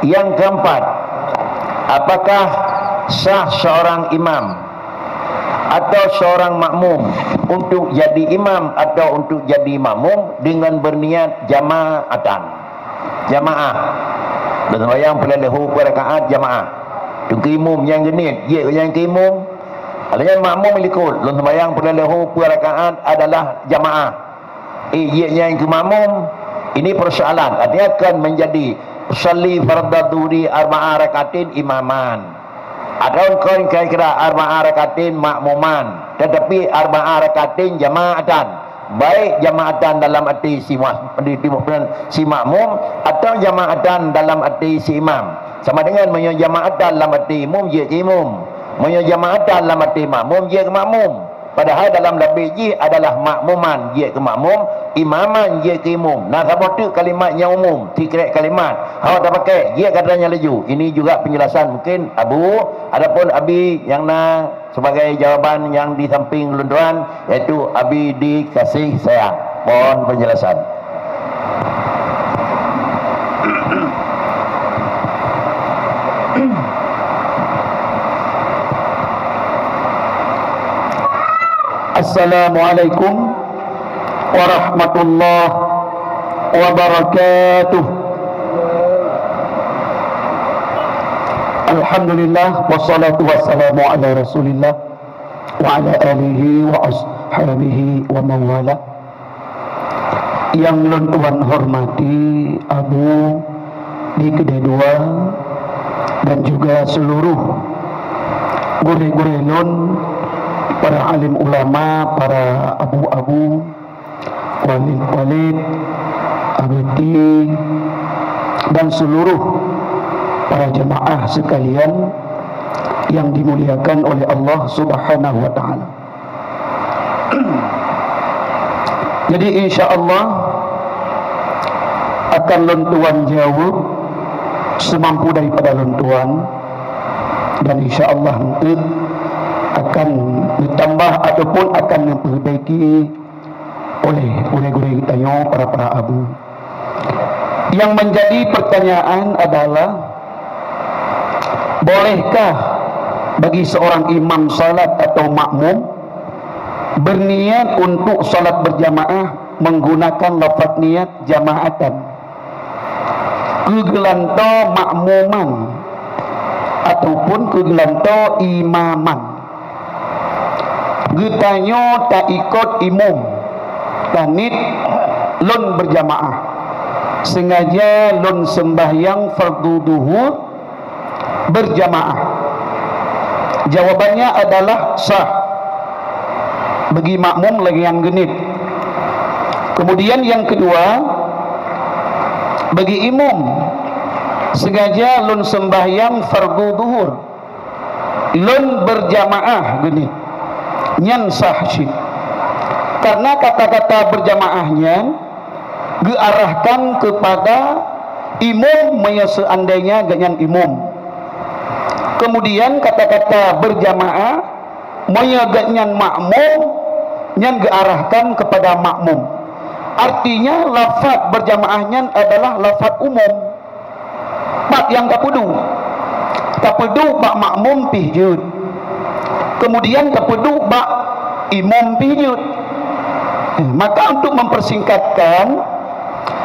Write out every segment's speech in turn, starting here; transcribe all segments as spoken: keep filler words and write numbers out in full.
Yang keempat, apakah sah seorang imam atau seorang makmum untuk jadi imam atau untuk jadi makmum dengan berniat jamaatan? Jamaah. Lôn sembahyang peureulèe lhèe peuet rakaat jamaah. Teungku imum nyang geuniet, jeuet nyang keu imum. Artinya makmum likot, lôn sembahyang peureulèe lhèe peuet rakaat adalah jamaah. Eh, jeuet nyang keu makmum, ini persoalan. Artinya akan menjadi usalli fardhu dhuhri arba'a rakaatin imaman. Atau kon kira-kira arba'a rakaatin makmuman, tetapi arba'a rakaatin jamaatan. Baik jamaatan dalam arti si mas-, di, di, si makmum atau jamaatan dalam arti si imam. Sama dengan meunyoe jamaatan dalam arti imum, jeuet keu imum. Meunyoe jamaatan dalam arti makmum, jeuet keu makmum. Padahai dalam labeh jih adalah makmuman jeuet keu makmum, imaman jeuet keu imum. Na saboh teuk kalimat nyang umum, sikrek kalimat. Hana tapakai, jeuet kata nyang laju. Ini juga penjelasan mungkin Abu, adapun Abi nyang na sebagai jawaban nyang di samping ulôn tuan, yaitu Abi dikasih sayang. Mohon penjelasan. Assalamualaikum warahmatullahi wabarakatuh. Alhamdulillah, wassalatu wassalamu ala Rasulillah wa ala alihi wa ashabihi wa mawala. Yang lôn tuan hormati Abu di keudeh dua dan juga seluruh gurèe-gurèe lôn, para alim ulama, para abu-abu, walid-walid, abiti, dan seluruh para jemaah sekalian yang dimuliakan oleh Allah Subhanahu wa Ta'ala. Jadi, insya Allah akan lôn tuan jaweueb seumampu daripada lôn tuan, dan insya Allah eunteuk akan neutambah ataupun akan neupeubaiki oleh gurèe-gurèe geutanyoe, para-para abu. Yang menjadi pertanyaan adalah, bolehkah bagi seorang imam salat atau makmum berniat untuk salat berjamaah menggunakan lafaz niat jamaatan keu geulantoe makmuman ataupun keu geulantoe imaman? Geutanyoe taikot imum, taniet lôn berjamaah. Sengaja lôn sembahyang fardu duhur berjamaah. Jawabannya adalah sah bagi makmum lagèe nyang geuniet. Kemudian yang kedua, bagi imum, sengaja lôn sembahyang fardu duhur lôn berjamaah geuniet, nyan sah cit. Karena kata-kata berjamaah nyan geuarahkan kepada imum, meunyoe seandainya gobnyan imum. Kemudian kata-kata berjamaah, meunyoe gobnyan makmum, nyan geuarahkan kepada makmum. Artinya, lafaz berjamaah nyan adalah lafaz umum. Pat nyang tapeuduek? Tapeuduek bak makmum pih jeuet. Kemudian tapeuduek bak imum pih jeuet. Maka untuk mempersingkatkan,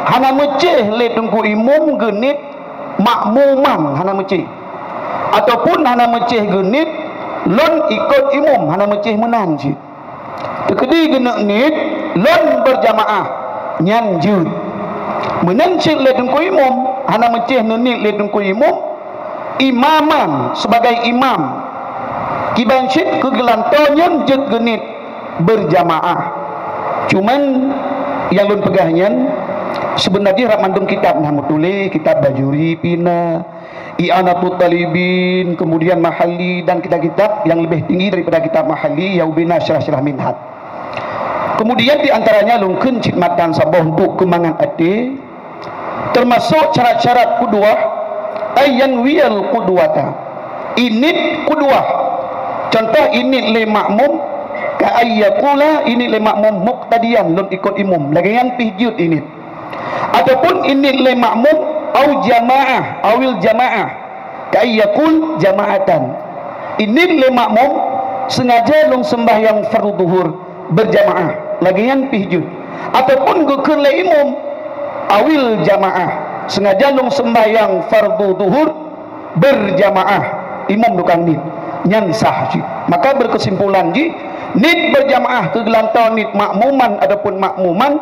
hana meucéh lé teungku imum geuniet makmuman, hana meucéh. Ataupun hana meucéh geuniet lôn ikot imum, hana meucéh meunan cit. Teukeudi geuneuk niet lôn berjamaah, nyan jeuet. Meunan cit lé teungku imum, hana meucéh neuniet lé teungku imum, imaman, sebagai imam. Kiban cit keu geulantoe nyan jeuet geuniet berjamaah. Cuman nyang lôn peugah nyan, seubeuna jih rab mandum kitab na meutuléh, kitab Bajuri pih na, I'anatut Talibin, kemudian Mahalli dan kitab-kitab yang lebih tinggi daripada kitab Mahalli, nyang ubé na syarah-syarah Minhaj. Kemudian di antaranya lôn kheun cit matan saboh untuk keumangat até, termasuk syarat-syarat qudwah, ay yanwiyal qudwata. Iniet qudwah. Contoh iniet lé makmum, ka ay yaqula, iniet lé makmum muqtadiyan, lôn ikot imum. Lagèe nyan pih jeuet iniet. Ataupun iniet lé makmum Au jamaah, awil jamaah. Ka yaqul jama'atan. Init lé makmum, "Sengaja lôn sembahyang fardu zuhur berjamaah." Lagée nyan pih jeuet. Ataupun geukheun lé imum, "Awil jamaah." Sengaja lôn sembahyang fardu zuhur berjamaah. Imum tukang nit. Nyan sah cit. Maka berkesimpulan jih, nit berjamaah keu geulantoe nit makmuman ataupun makmuman,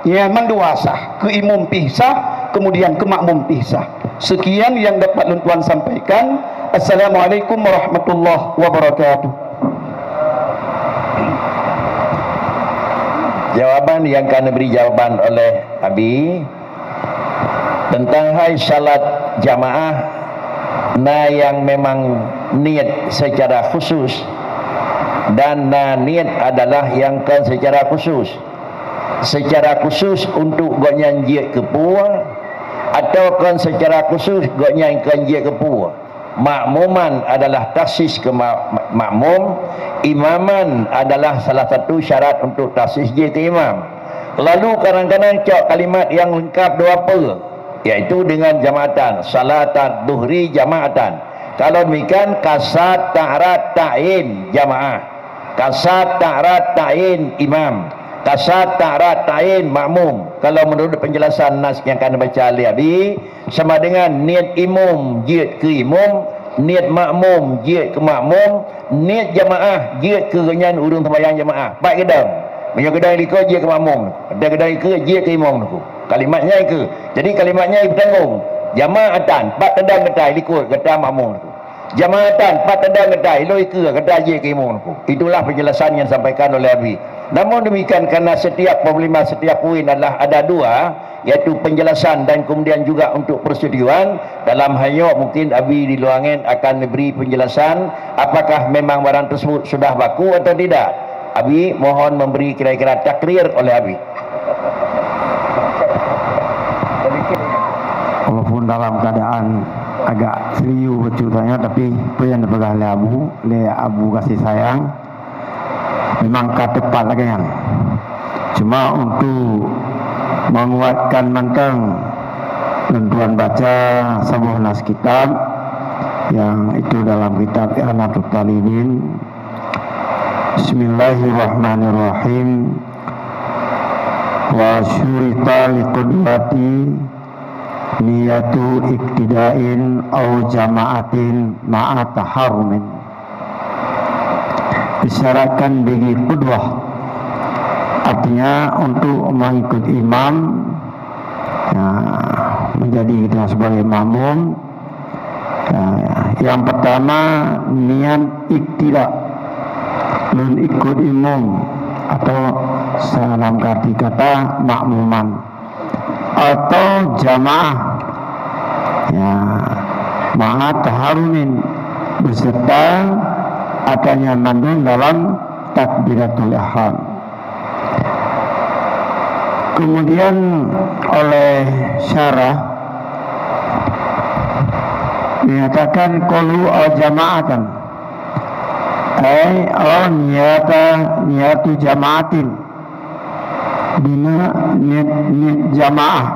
nyan mandua sah, keu imum pih sah, kemudian keu makmum pih sah. Sekian yang dapat lôn tuan sampaikan. Assalamualaikum warahmatullahi wabarakatuh. Jawaban yang akan diberi jawaban oleh Abi tentang hai salat jamaah, na yang memang niat secara khusus dan na niat adalah yang kon secara khusus. Secara khusus untuk gobnyan jeuet keu peue, atawa kon secara khusus gobnyan kon jeuet keu peue. Makmuman adalah takhsis keu ma-, ma-, makmum, imaman adalah salah satu syarat untuk takhsis jeuet keu imam. Lalu kadang-kadang cok kalimat yang lengkap dua pe, yaitu dengan jamaatan, salatan duhri jamaatan. Kalau demikian, kasat ta'rat ta'in jamaah. Kasat ta'rat ta'in imam. Kasat ta'rat ta'in makmum. Kalau menurut penjelasan nas yang akan dibaca oleh Abi, sama dengan niat imum jeuet keu imum, niat makmum jeuet keu makmum, niat jamaah jeuet keu gobnyan ureuëng sembahyang jamaah. Pat geudong. Meunyoe geudong likot jeuet keu makmum, dan geudong likot jeuet keu imum tu. Kalimat nyan keu. Jadi kalimat nyan ipeutanggung. Jamaatan, pat tadong gata likot gata makmum tu. Jamaatan, pat tadong gata, iloi keue gata jih keu imum tu. Itulah penjelasan yang disampaikan oleh Abi. Namun demikian, karena setiap problema, setiap poin adalah ada dua, yaitu penjelasan dan kemudian juga untuk persetujuan, dalam hal nyoe mungkin Abi di luar angin akan diberi penjelasan apakah memang barang tersebut sudah baku atau tidak. Abi mohon memberi kira-kira takrir oleh Abi. Walaupun dalam keadaan agak serius bacut tanyoe, tapi peue nyang dipeugah lé Abu, lé Abu Kasih Sayang, memang ka teupat lagée nyan. Cuma untuk menguatkan mantong, lôn tuan baca saboh nas kitab, yang itu dalam kitab I'anatut Talibin. Bismillahirrahmanirrahim. Wa syurita liqudwati niyatu iqtidain au jama'atin ma'a taharumin. Disyaratkan bagi qudwah, artinya untuk mengikut imam, ya, menjadi kita sebagai makmum. Ya, yang pertama, niat iktida, lôn ikut imum, atau dalam arti kata makmuman, atau jamaah. Ya, ma'a taharumin, beserta adanya mandum dalam takbiratul ihram. Kemudian oleh syarah dinyatakan qalu au jama'atan, ai au niyata, niyatu jama'atin, bina niat, niat jamaah.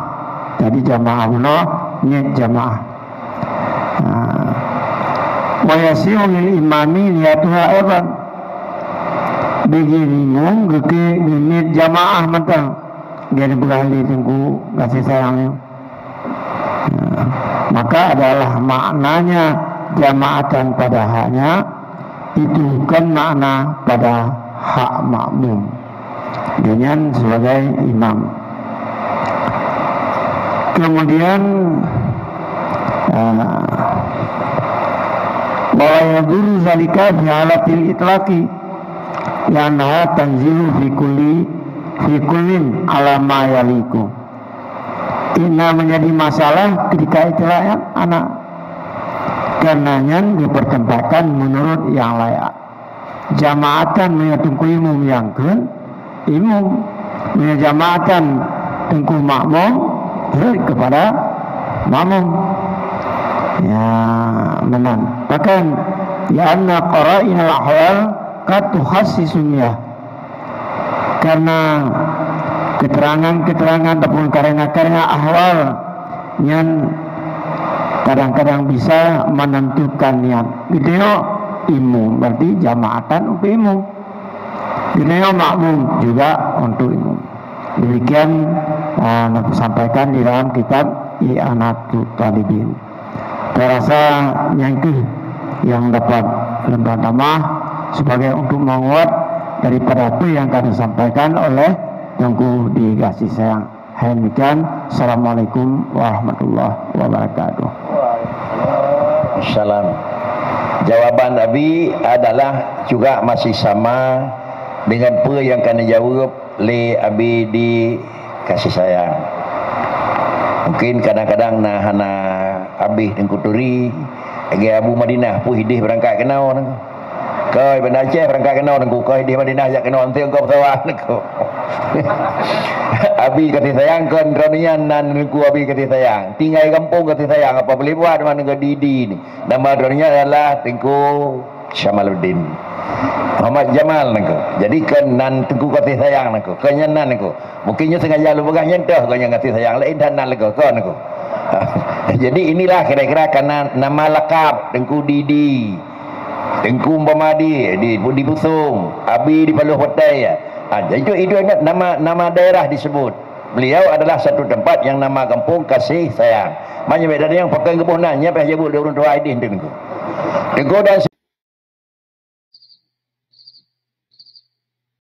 Jadi jamaah bunoe niat jamaah. Ha. Wa yasihu lil imami niyatuha aidan. Bagi imum geukheun geuniet jamaah mantong. Jadi peugah lé Teungku Kasih Sayang nyoe. Ha. Maka adalah maknanya jamaatan pada haknya, itu bukan makna pada hak makmum. Gobnyan sebagai imam. Kemudian, ah, wa la yadurru zalika fi halatil itlaqi, li'annaha tanzilu fi kulli, fi kullin ala ma yaliqu. Ina menjadi masalah ketika itlaq nyan hana, karena nyan dipertempatkan menurut yang layak. Jamaatan meunyoe teungku imum nyang kheun, imum. Meunyoe jamaatan teungku makmum, rhot keupada makmum. Ya, meunan. Bahkan, li'anna qara'inal ahwal qad tukhassisun niyah. Karena keterangan-keterangan ataupun karena-karena ahwal Nyan kadang-kadang bisa menentukan niat. Geutanyoe imum, berarti jamaatan untuk imum. Geutanyoe makmum juga untuk imum. Demikian, ah, yang disampaikan di dalam kitab I'anatut Talibin. Saya rasa nyan kheueh yang dapat lôn tamah sebagai untuk menguat daripada apa yang akan disampaikan oleh Teungku di Kasih Sayang. Hai demikian, Assalamualaikum warahmatullahi wabarakatuh. Salam. Jawaban Abi adalah juga masih sama dengan apa yang akan dijawab lé Abi di Kasih Sayang. Mungkin kadang-kadang na hana habéh Teungku Turi, lagèe Abu Madinah pun idéh beurangkat keunoe nangku. Koi Banda Aceh beurangkat keunoe nangku, koi idéh Madinah jak keunoe, enteuk keu pesawat nangku. Abi Kasih Sayang kon droeneuh nyan nan nangku Abi Kasih Sayang. Tinggai gampông Kasih Sayang, apa boleh buat, mana ke Didi ni. Nama droeneuh nyan adalah Teungku Syamaluddin Muhammad Jamal nangku. Jadi kon nan Teungku Kasih Sayang nangku. Kon nyan nan nangku. Mungkin nyoe sengaja lôn peugah nyan toh, kon nyan Kasih Sayang laén that nan leukoh kon nangku. Jadi inilah kira-kira karena nama lakab Teungku Didi, Teungku Muhammad di di Pusong, Abi di Paloh Potai. Ha, jadi itu itu nama nama daerah disebut. Beliau adalah satu tempat yang nama kampung Kasih Sayang. Maknanya beda dengan pakai gebuh nan, nyan payah jaweueb lé ureueng tuha idéh nangku. Teungku dan